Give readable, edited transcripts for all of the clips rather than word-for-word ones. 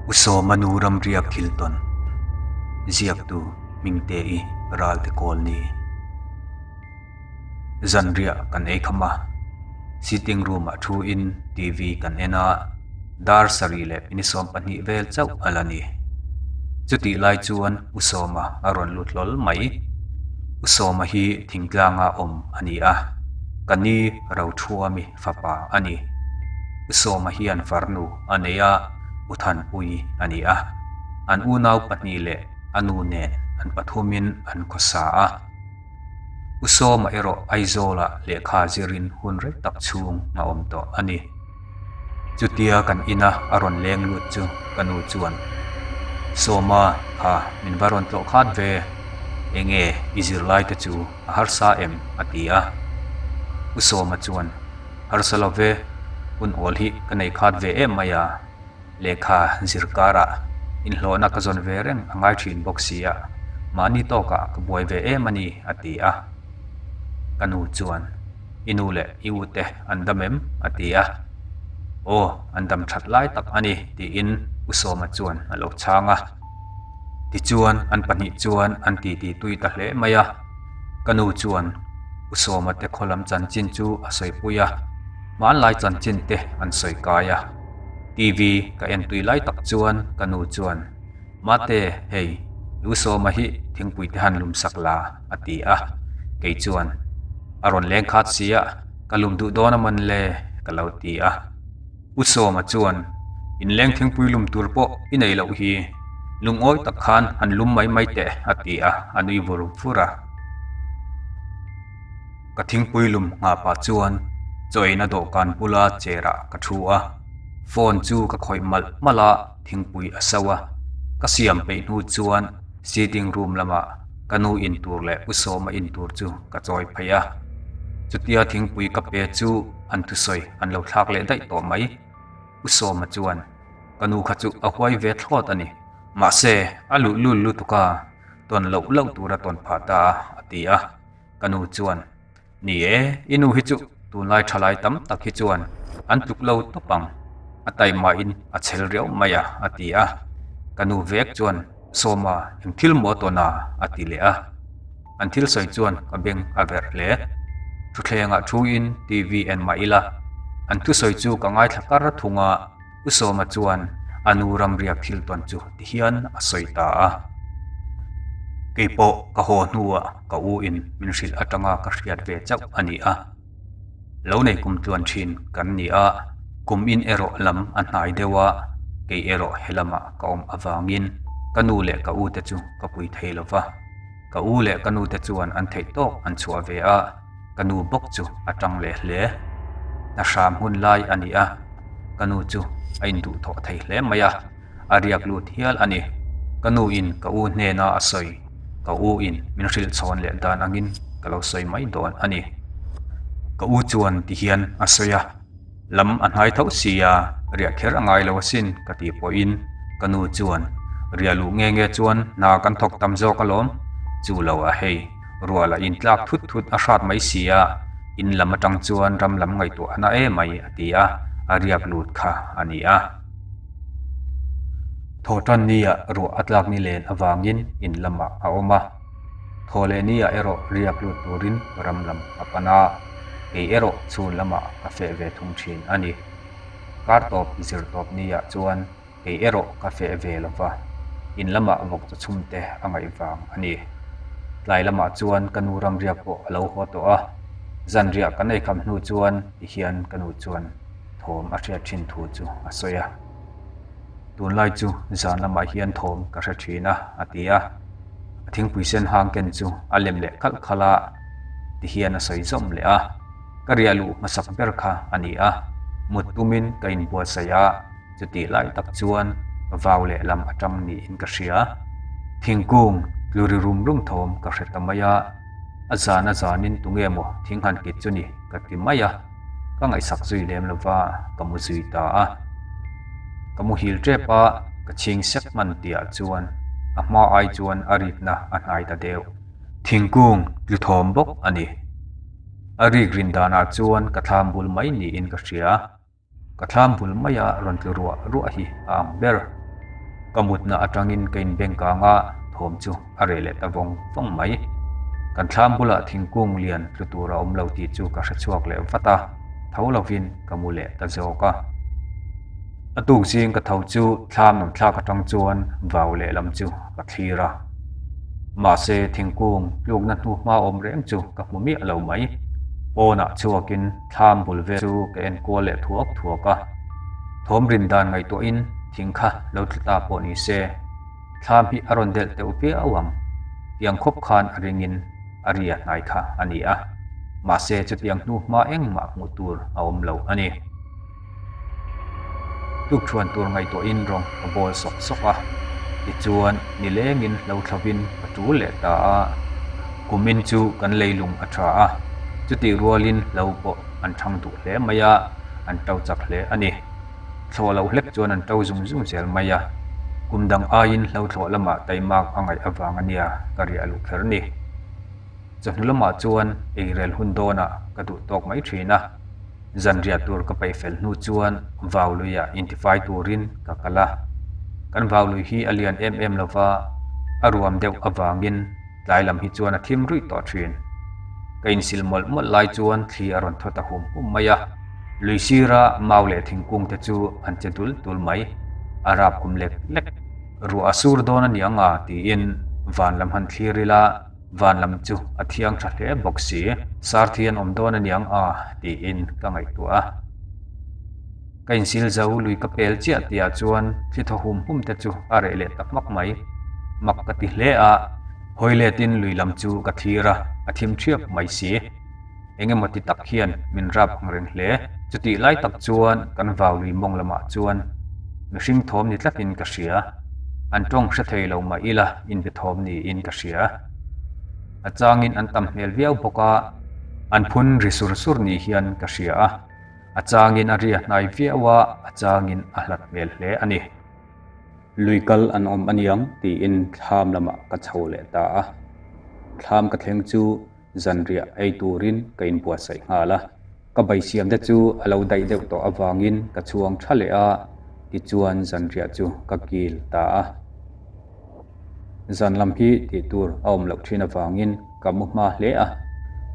U Sawma nu ramriak thil tawn ziaktu Hmingte-i Ralte Kawlni. Zanriah kan ei kham a, sitting room ah thu in TV kan en a, dar sarih leh pini 12 vel chauh a la ni. Chutih lai chuan U Sawma a rawn lut hlawl mai. U Sawma hi thingtlanga awm a ni a, ka ni Rothuami fapa a ni. U Sawma hian farnu a nei a, U Thanpui a ni a. An unau pahnih leh a nu nen an pathumin an khawsa a. U Sawma erawh Aizawlah lehkha zirin hun rei tak chhung a awm tawh a ni. Chutia kan ina a rawn leng lut chu ka nu chuan, Sawma, kha min va rawn tlawh khat ve, enge i zirlai te chu a harsa em? a ti a. U Sawma chuan, Harsa lo ve, hun awl hi ka nei khat ve em mai a. Lehkha zir karah inhlawhna ka zawn ve reng a ngai thin bawk si a, mahni tawkah ka buai ve em a ni, a ti a. Ka nu chuan, I nu leh i u te an dam em? a ti a. Aw, an dam that lai tak a ni, tiin U Sawma chuan a lo chhang a. Tichuan, an pahnih chuan an titi tui ta hle mai a. Ka nu chuan U Sawma te khaw lam chanchin chu a sawipui a, hmanlai chanchin te an sawi kai a. TV ka en tui lai tak chuan ka nu chuan, Mate, hei, U Sawma hi thingpui te han lum sak la, a ti a. Kei chuan, A rawn leng khat sia, ka lum duh dawn a man le, ka lo ti a. U Sawma chuan, Inleng thingpui lum tur pawh i nei loh hi, lungawi tak khan han lum mai mai teh, a ti a, a nui vur vur a. Ka thingpui lum nghah pah chuan chaw-in a dawhkan bula chair ah ka thu a, phone chu ka khawih malh malh a, thingpui a so a. Ka siam peih hnu chuan sitting room lamah ka nu in tur leh U Sawma in tur chu ka chawi phei a. Chutia thingpui ka pe chu an thusawi an lo thlak leh daih tawh mai. U Sawma chuan ka nu kha chu a huai ve thlawt a ni. Mahse, a luh lul lutuk a, tawn loh loh tur a tawn phah ta a, a ti a. Ka nu chuan, Ni e, i nu hi chu tunlai thalai tam tak hi chuan an tluk lo tawp ang, a taimahin a chhel riau mai a, a ti a. Ka nu vek chuan, Sawma, eng thil maw tawn a? a ti leh a. An thil sawi chuan ka beng a verh hle. Thuthlengah thuin TV en mah ila, an thusawi chu ka ngaithla kar thung a. U Sawma chuan a nu ramriak thil tawn chu ti hian a sawi ta a. Kei pawh ka haw hnuah ka u in min hrilh atanga ka hriat ve chauh a ni a. Lo nei kum tluan thin kan ni a, kum in erawh lam a hnai deuh a, kei erawh he lamah ka awm avangin ka nu leh ka u te chu ka pui thei lo va. Ka u leh ka nu te chuan an theih tawk an chhuah ve a. Ka nu bawk chu a tang leh hle. Hna hram hun lai a ni a, ka nu chu a induhthawh thei hle mai a, a riak lut hial a ni. Ka nu in ka u hnena a sawi, ka u in min hrilh chhawn leh dan angin ka lo sawi mai dawn a ni. Ka u chuan ti hian a sawi a, lam a hnai tho si a, riah kher a ngai lo asin ka tih pawhin ka nu chuan riah luh nge nge chuan hna kan thawk tam zawk alawm, chu lo a hei. Ruah lah in tlak thut thut a hrat mai si a, in lam atang chuan ram lam ngaihtuah a na em mai a ti a, a riak lut kha a ni a. Thawhtan nia ruah a tlak ni len avangin in lamah a awm a, thaw leh nia erawh riak lut turin ram lam a pan a, kei erawh chhun lamah ka feh ve thung thin a ni. Kar tawp zir tawp nia chuan Kei erawh ka feh ve lo va, in lamah vawk chaw chhum te a ngaih vang a ni. Tlai lamah chuan ka nu ramriak pawh a lo haw tawh a, zanriah kan eikham hnu chuan ti hian ka nu chuan thawm a hriat thin thu chu a sawi a. Tunlai chu zan lamah hian thawm ka hre thin a, a ti a. A thingpui sen hang ken chu a lem leh khalh khalh a, ti hian a sawi zawm leh a. Ka riah luh hmasak ber kha a ni a, mut tumin ka inbuatsaih a. Chutih lai tak chuan vau leh lam atang niin ka hria. Thingkung tlu ri rum rum thawm ka hre ta mai a, a zan a zanin tunge maw thing han kit chu ni ka ti mai a, ka ngaihsak zui lem lova ka mu zui ta a. Ka muhil tep a, ka chhing sek hman tihah chuan a hma ai chuan a rikna a hnai ta deuh. Thingkung tlu thawm bawk a ni. A rik rin danah chuan ka thlam bul mai niin ka hria. Ka thlam bul maia rawn tlu ruah ruah hi a ang ber. Ka mutna atangin ka inbeng kang a, thawm chu a reh leh ta vawng vawng mai. Kan thlam bulah thingkung lian tlu tur a awm lo tih chu ka hre chhuak leh vat a, tho lovin ka mu leh ta zawk a. A tuk zing ka tho chu thlam lam thlak atang chuan vau lehlam chu ka thlir a. Mahse thingkung tlukna hnu hma awm reng chu ka hmu miah lo mai. Pawnah chhuakin thlam bul vel chu ka en kual leh thuak thuak a. Thawm rin dan ngaihtuahin thing kha lo tlu ta pawh ni se, thlam hi a rawn delh teuh viau ang. Tiang khawp khan a ringin a ria hnai kha a ni a. Mahse chutiang hnu hma engmah hmuh tur a awm lo a ni. Tukṭhuan tur ngaihtuahin rawng ka bawl sawk sawk a, tichuan nilengin hlo thlovin ka ṭul leh ta a. Kumin chu kan leilung a ṭha a, chutih rualin hlo pawh an ṭhang duh hle mai a, an ṭo chak hle a ni. Thlawh loh hlek chuan an ṭo zung zung zel mai a, kum dang aiin hlo thlawh lamah taimak a ngaih avang a nia ka riah luh kher ni. Chawhnu lamah chuan eirel hun dawnah ka duh tawk mai ṭhin a. Zanriah tur ka peih fel hnu chuan vau luiah intifai turin ka kal a. Kan vau lui hi a lian em em lova, a ruam deuh avangin tlai lam hi chuan a thim ruih tawh thin. Ka insil mawlh mawlh lai chuan thli a rawn thaw ta hum hum mai a. Lui sira mau leh thingkung te chu an che dul dul mai, a rap kum lek lek. Ruah a sur dawn a ni ang a tiin van lam han thlir ila, Van lam chu a thiang tha hle bawk si. Sarthi an awm dawn a niang a tiin ka ngaihtuah a. Ka insil zo lui ka pel chiah tihah chuan thli thaw hum hum te chu a reh leh tak hmak mai. Mak ka ti hle a, hawi letin lui lam chu ka thlir a, a thim thiap mai si. Eng emaw ti tak hian min rap ang reng hle. Chutih lai tak chuan kan vau lui mawng lamah chuan mihring thawm ni tlatin ka hria. An tawng hre thei lo mah ila inbe thawm niin ka hria. A changin an tam hmel viau bawk a, an phun ri sur sur ni hian ka hria a. A changin a ria hnai viau a, a changin a hlat hmel hle a ni. Lui kal an awm aniang tiin thlam lamah ka chho leh ta a. Thlam ka thleng chu Zanriah ei turin ka inbuatsaih nghal a, ka bai siam te chu a lo daih deuh tawh avangin ka chhuang tha leh a, tichuan zanriah chu ka kil ta a. Zan lam hi tih tur a awm loh thin avangin ka mu hma hle a,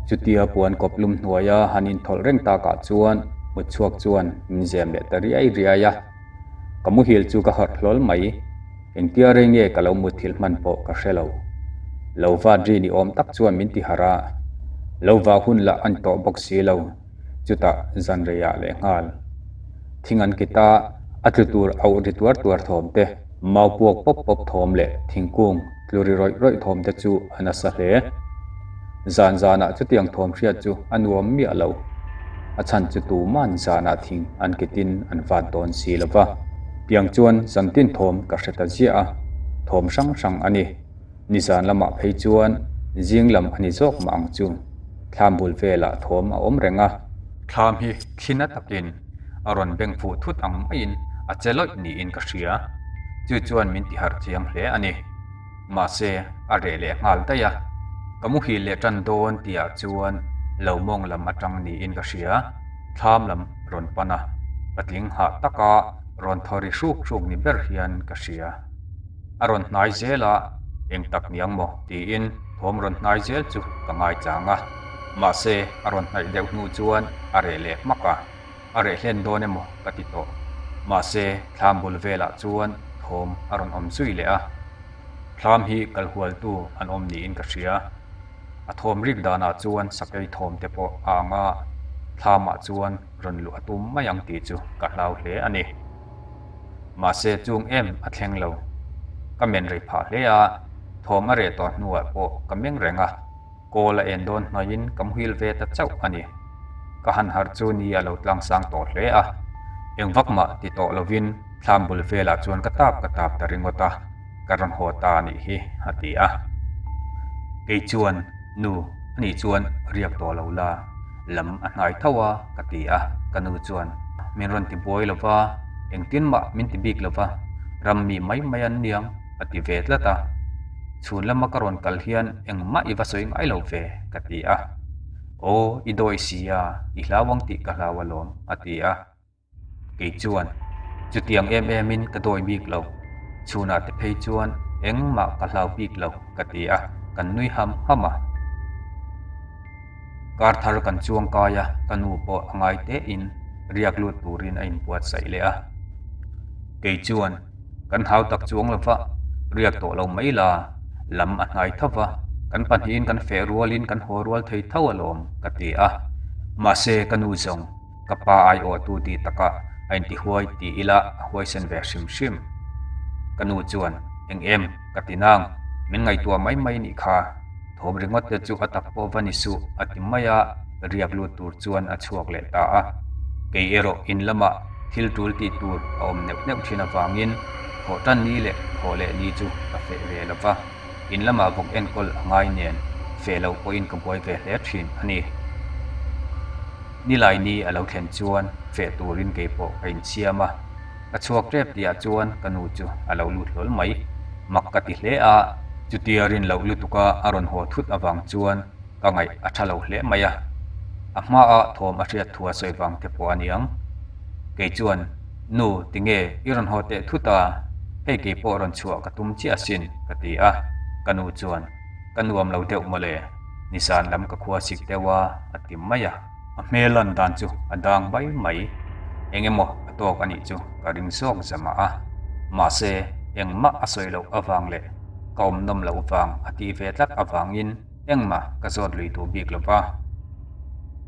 chutia puan kawp lum hnuaia han inthawlh reng takah chuan mutchhuak chuan min zem leh ta riai riai a. Ka muhil chu ka harh hlawl mai. Engtia rei nge ka lo mutthilh hman pawh ka hre lo. Lo vat ri ni awm tak chuan min ti harh a. Lo vah hun lah a ni tawh bawk si lo. Chutah zan reiah leh nghal. Thing an kit a, a tlu tur auh ri tuar tuar thawm te, mau puak pawp pawp thawm leh thingkung tlu ri rawih rawih thawm te chu a nasa hle. Zan zanah chutiang thawm hriat chu a nuam miah lo. A chhan chu tuman zanah thing an kitin an vat dawn si lo va. Tiang chuan zantin thawm ka hre ta ziah a, thawm hrang hrang a ni. Nizan lamah phei chuan zing lam a ni zawk mah ang chu. Thlam bul velah thawm a awm reng a. Thlam hi thli na takin a rawn beng fuh thut ang maiin a che lawih niin ka hria. Chu chuan min tiharh chiang hle a ni. Mahse, a reh leh nghal daih a. Ka muhil leh tan dawn tihah chuan lo mawng lam atang niin ka hria. Thlam lam rawn pan a, patling hah taka rawn thaw ri hruk hruk ni ber hian ka hria. A rawn hnai zel a, eng tak niang maw tiin thawm rawn hnai zel chu ka ngaichang a. Mahse, a rawn hnaih deuh hnu chuan a reh leh hmak a. A reh hlen dawn emaw ka ti tawh. Mahse, thlam bul velah chuan thawm a rawn awm zui leh a. Thlam hi kalhualtu an awm niin ka hria. A thawm rik danah chuan sakei thawm te pawh a ang a, thlamah chuan rawn luh a tum mai ang tih chu ka hlau hle a ni. Mahse, chung em a thleng lo. Ka men rei phah hle a, thawm a reh tawh hnuah pawh ka meng reng a. Kawl a en dawn hnaiin ka muhil ve ta chauh a ni. Ka han harh chu ni a lo tlang sang tawh hle a. Eng vak mah ti tawh lovin thlam bul velah chuan ka tap ka tap ta ringawt a, ka rawn haw ta a nih hi a ti a. Kei chuan, Nu, ani chuan riak tawh lo la, lam a hnai tho a ka ti a. Ka nu chuan, Min rawn ti buai lo va, engtin mah min ti bik lo va, ram mi mai mai an niang a ti ve tlat a. Chhun lama ka rawn kal hian engmah i va sawi ngai lo ve, ka ti a. Aw, i dawi si a, i hlau ang tih ka hlau alawm, a ti a. Kei chuan, Chutiang em emin ka dawi bik lo. Chhunah te phei chuan engmah ka hlau bik lo ka ti a, kan nui ham ham a. Kar thar kan chuang kai a, ka nu pawh a ngai tein riak lut turin a inbuatsaih leh a. Kei chuan kan hau tak chuang lo va, riak tawh lo mai la, lam a hnai tho va, kan pahnihin kan feh rualin kan haw rual thei tho alawm ka ti a. Mahse ka nu zawng Ka pa aiawhtu tih takah a intihuai ti ila a huaisen ve hrim hrim. Ka nu chuan, Eng em? Ka ti nang. Min ngaihtuah mai mai nih kha. Thawm ringawt te chu a tak pawh va ni suh a ti mai a, riak lut tur chuan a chhuak leh ta a. Kei erawh in lamah thil tul tih tur a awm neuh neuh thin avangin thawh tan ni leh thawh leh ni chu ka feh ve lo va. In lamah vawk enkawl a ngai nen feh loh pawhin ka buai ve hle thin a ni. Nilai ni a lo thlen chuan feh turin kei pawh ka insiam a, ka chhuak tep tihah chuan ka nu chu a lo lut hlawl mai. Mak ka ti hle a, chutia rin loh lutuka a rawn haw thut avang chuan ka ngaih a tha lo hle mai a, a hmaah thawm a hriat thu a sawi vang te pawh a niang. Kei chuan, Nu, tinge i rawn haw teh thut a, hei kei pawh rawn chhuah ka tum chiah asin, ka ti a, ka nu chuan, Ka nuam lo deuh mawle, nizan lam ka khua sik deuh a, a ti mai a. A hmel lan dan chu a dang mai mai. Eng emaw a tawk a nih chu ka ring zawk zamah a. Mahse, engmah a sawi loh avang leh ka awm nawm loh vang a tih ve tlat avangin engmah ka zawt lui duh bik lo va.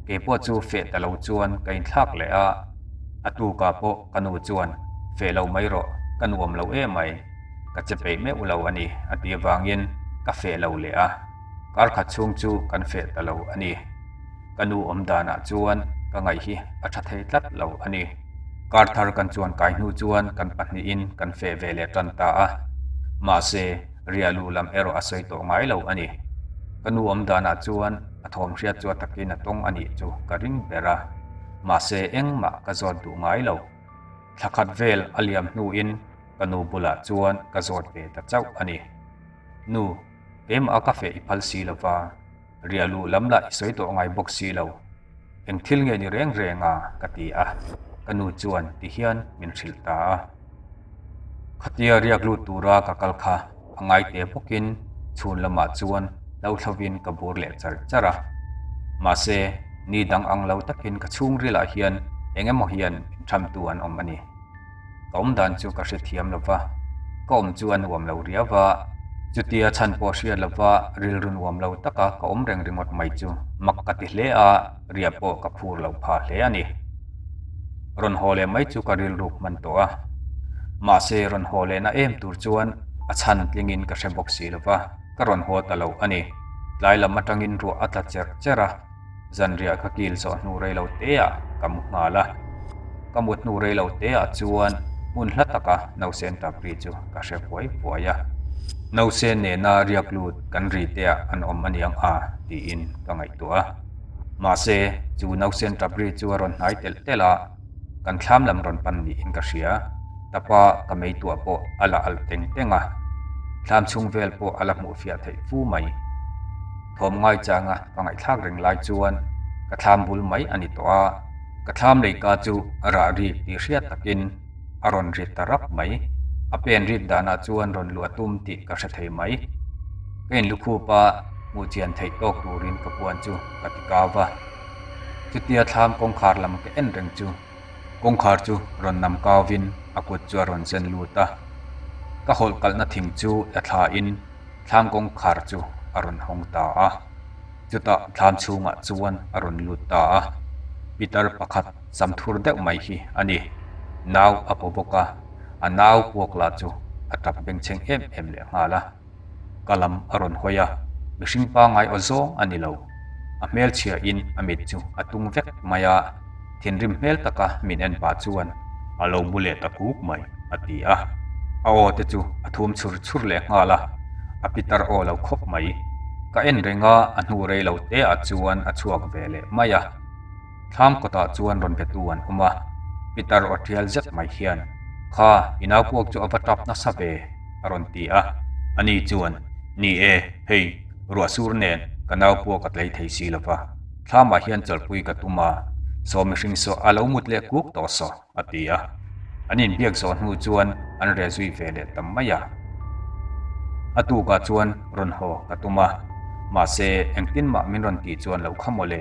Kei pawh chu feh ta lo chuan ka inthlak leh a, a tukah pawh ka nu chuan feh lo mai rawh, ka nuam lo em mai. Ka che peih meuh lo a ni a tih avangin ka feh lo leh a, kar khat chhung chu kan feh ta lo a ni. Ka nu awm danah chuan ka ngaih hi a tha thei tlat lo a ni. Kar thar kan chuan kai hnu chuan kan pahnihin kan feh ve leh tan ta a, mahse riah luh lam erawh a sawi tawh ngai lo a ni. Ka nu awm danah chuan a thawm hriat chu a takin a tawng a nih chu ka ring ber a, mahse engmah ka zawt duh ngai lo. Thla khat vel a liam hnuin Ka nu bulah chuan ka zawt ve ta chauh a ni. Nu, keimah a ka feh i phal si lo va, riah luh lam lah i sawi tawh ngai bawk si lo. Eng thil nge ni reng reng a? ka ti a, ka nu chuan ti hian min hrilh ta a. Khatia riak lut tura ka kal kha a ngai te bawkin chhun lamah chuan lo thlovin ka bur leh char char a. Mahse, ni dang ang lo takin ka chhungrilah hian eng emaw hian min thamtu an awm a ni. Ka awm dan chu ka hrethiam lo va, ka awm chu a nuam lo riau va, chutia chhan pawh hriat lo va rilru nuam lo taka ka awm reng ringawt mai chu mak ka ti hle a, riah pawh ka phur loh phah hle a ni. Rawn haw leh mai chu ka rilruk hman tawh a, mahse rawn haw lehna em tur chuan a chhan tlingin ka hre bawk si lo va, ka rawn haw ta lo a ni. Tlai lam atangin ruah a tla cherh cherh a. Zanriah ka kil zawh hnu rei lo teah ka mu nghal a, ka mut hnu rei lo teah chuan hmun hla taka nausen tap ri chu ka hre vuai vuai a. Nausen nena riak lut kan ri teah an awm aniang a tiin ka ngaihtuah a. Mahse, chu nausen tap ri chu a rawn hnai telh telh a, kan thlam lam rawn pan niin ka hria. Tapa ka meituah pawh a la alh teng teng a, thlam chhung vel pawh a la hmuh fiah theih fu mai. Thawm ngai changa ka ngaihthlak reng lai chuan ka thlam bul mai a ni tawh a, ka thlam leika chu a rah rik tih hriat takin a rawn rit ta rap mai. A pen rik danah chuan rawn luh a tum tih ka hre thei mai. Ka inlukhup a, hmuh chian theih tawk turin ka puan chu ka ti kau va. Chutia thlam kawngkhar lam ka en reng chu kawngkhar chu rawn nam kauvin a kut chu a rawn zen lut a. Ka hawlh kalhna thing chu la thlain Thlam kawngkhar chu a rawn hawng ta a, chutah thlam chhungah chuan a rawn lut ta a, pitar pakhat sam thur deuh mai hi a ni. Nau a paw bawk a, a nau puak lah chu a tap bengchheng em em leh nghal a. Ka lam a rawn hawi a, mihring pangngai aw zawng a ni lo. A hmelchhiain a mit chu a tung vek mai a. Thinrim hmel taka min en pah chuan a lo mu leh ta kuk mai, a ti a. A aw te chu a thum chhur chhur leh nghal a, a pitar aw lo khawp mai. Ka en reng a, a hnu rei lo te ah chuan a chhuak ve leh mai a. Thlam kawtah chuan rawn betu an awm a, pitar aw tial zet mai hian, Kha, i nau puak chu a va tap nasa ve, a rawn ti a. Ani chuan, Ni e, hei, ruah sur nen ka nau puak a tlei thei si lo va. Thlamah hian chawlhpui ka tum a, saw mihring saw a lo mut leh kuk tawh saw, a ti a. An inbiak zawh hnu chuan an reh zui ve leh ta mai a. A tukah chuan rawn haw ka tum a, mahse engtin mah min rawn tih chuan lo kha mawle,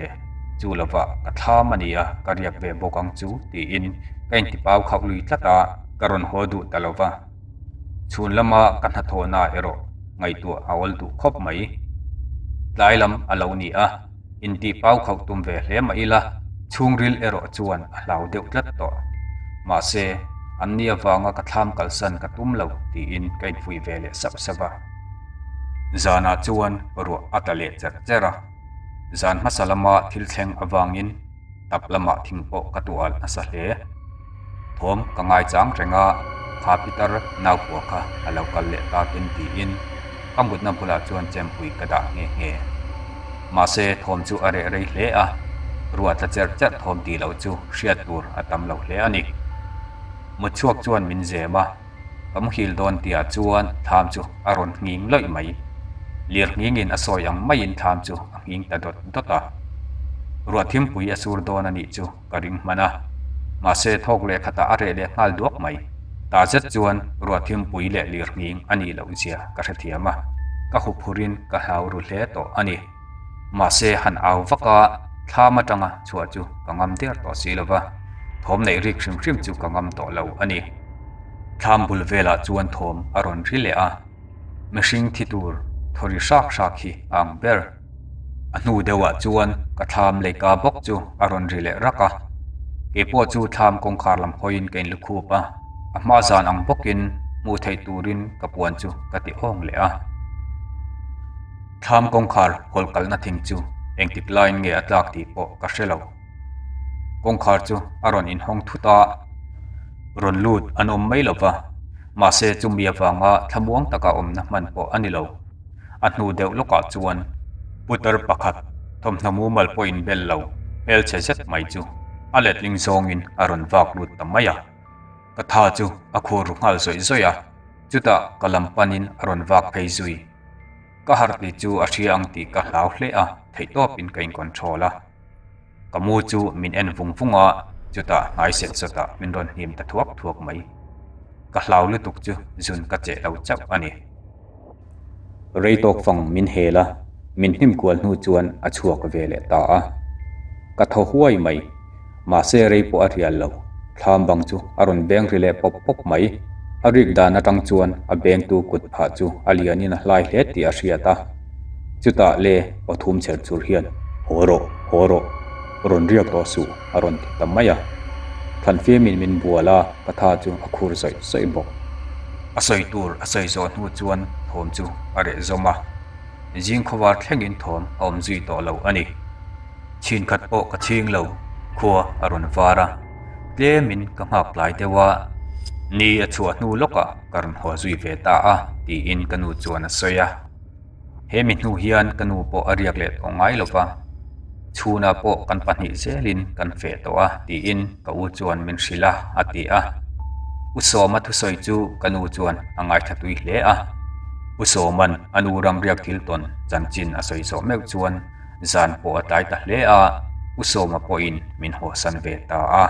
chu lovah ka thlam a nia ka riak ve bawk ang chu tiin ka intipau khauh lui tlat a, ka rawn haw duh ta lo va. Chhun lama ka hnathawhna erawh ngaihtuah a awl duh khawp mai. Tlai lam a lo ni a, intih pau khauh tum ve hle mah ila, chhungril erawh chuan a hlau deuh tlat tawh. Mahse, an ni avanga ka thlam kalsan ka tum lo tiin ka infuih ve leh sauh sauh a. Zanah chuan ruah a tla leh cherh cherh a, zan hmasa lama thil thleng avangin, Tap lamah thing pawh ka tuah alh nasa hle. Thawm ka ngaichang reng a, kha pitar naupua kha a lo kal leh takin tiin ka mutna bulah chuan chempui ka dah nghe nghe. Mahse thawm chu a reh rei hle a, ruah tla cherh cherh thawm tih loh chu hriat tur a tam lo hle a ni. Mutchhuak chuan min zem a. Ka muhil dawn tihah chuan thlam chu a rawn nghing lawih mai. Lir nghingin a sawi ang maiin thlam chu a nghing ta dawt dawt a. Ruah thimpui a sur dawn a nih chu ka ring hman a. Mahse thawk leh khatah a reh leh nghal duak mai. Ta zet chuan ruah thimpui leh lir nghing a nih loh zia ka hrethiam a, ka huphurin ka hlau ru hle tawh a ni. Mahse han au vak a, thlam atanga chhuah chu ka ngam der tawh si lo va, thawm neih rik hrim hrim chu ka ngam tawh lo a ni. Thlam bul velah chuan thawm a rawn ri leh a, mihring thi tur thaw ri hrak hrak hi a ang ber. A hnu deuhah chuan ka thlam leika bawk chu a rawn ri leh rak a, keipawh chu thlam kawngkhar lam hawiin ka inlukhup a, a hma zan ang bawkin hmuh theih turin ka puan chu ka ti awng leh a. Thlam kawngkhar hawlh kalna thing chu engtik laiin nge a tlak tih pawh ka hre lo. Kawngkhar chu a rawn inhawng thut a, rawn lut an awm mai lo va, mahse chumi avanga thlamuang taka awmna hman pawh a ni lo. A hnu deuh lawkah chuan putar pakhat thawmhnaw mumal pawh inbel lo hmelchhe zet mai chu a letling zawngin a rawn vak lut ta mai a. Ka tha chu a khur ru nghal zawih zawih a, chutah ka lam panin a rawn vak phei zui. Ka harh tih chu a hria ang tih ka hlau hle a, theihtawpin ka incontrol a. Ka mu chu min en vung vung a, chutah hnai set sawtah min rawn hnim ta thuak thuak mai. Ka hlau lutuk chu zun ka cheh lo chauh a ni. Rei tawk fang min hel a, min hnim kual hnu chuan a chhuak ve leh ta a. Ka thaw huai mai. Mahse rei pawh a rial lo. Thlam bang chu a rawn beng ri leh pawp pawp mai. A rik dan atang chuan a bengtu kut phah chu a lianin a hlai hle tih a hriat a. Chutah le aw thum chher chur hian, Haw rawh, haw rawh, rawn riak tawh suh, a rawn ti ta mai a. Thlanfiamin min bual a, ka tha chu a khur zawih zawih bawk. A sawi tur a sawi zawh hnu chuan thawm chu a reh zawm a, zing khawvar thlengin thawm a awm zui tawh lo a ni. Chhin khat pawh ka chhing lo, khua a rawn var a, tlemin ka nghak tlai deuh a, ni a chhuah hnu lawkah ka rawn haw zui ve ta a, tiin ka nu chuan a sawi a. He mi hnu hian ka nu pawh a riak leh tawh ngai lo va, chhunah pawh kan pahnih zelin kan feh tawh a tiin ka u chuan min hrilh a, a ti a. U Sawma thusawi chu ka nu chuan a ngaithla tui hle a. U Sawma'n a nu ramriak thil tawn chanchin a sawi zawh meuh chuan zan pawh a tlai ta hle a, U Sawma pawhin min hawsan ve ta a.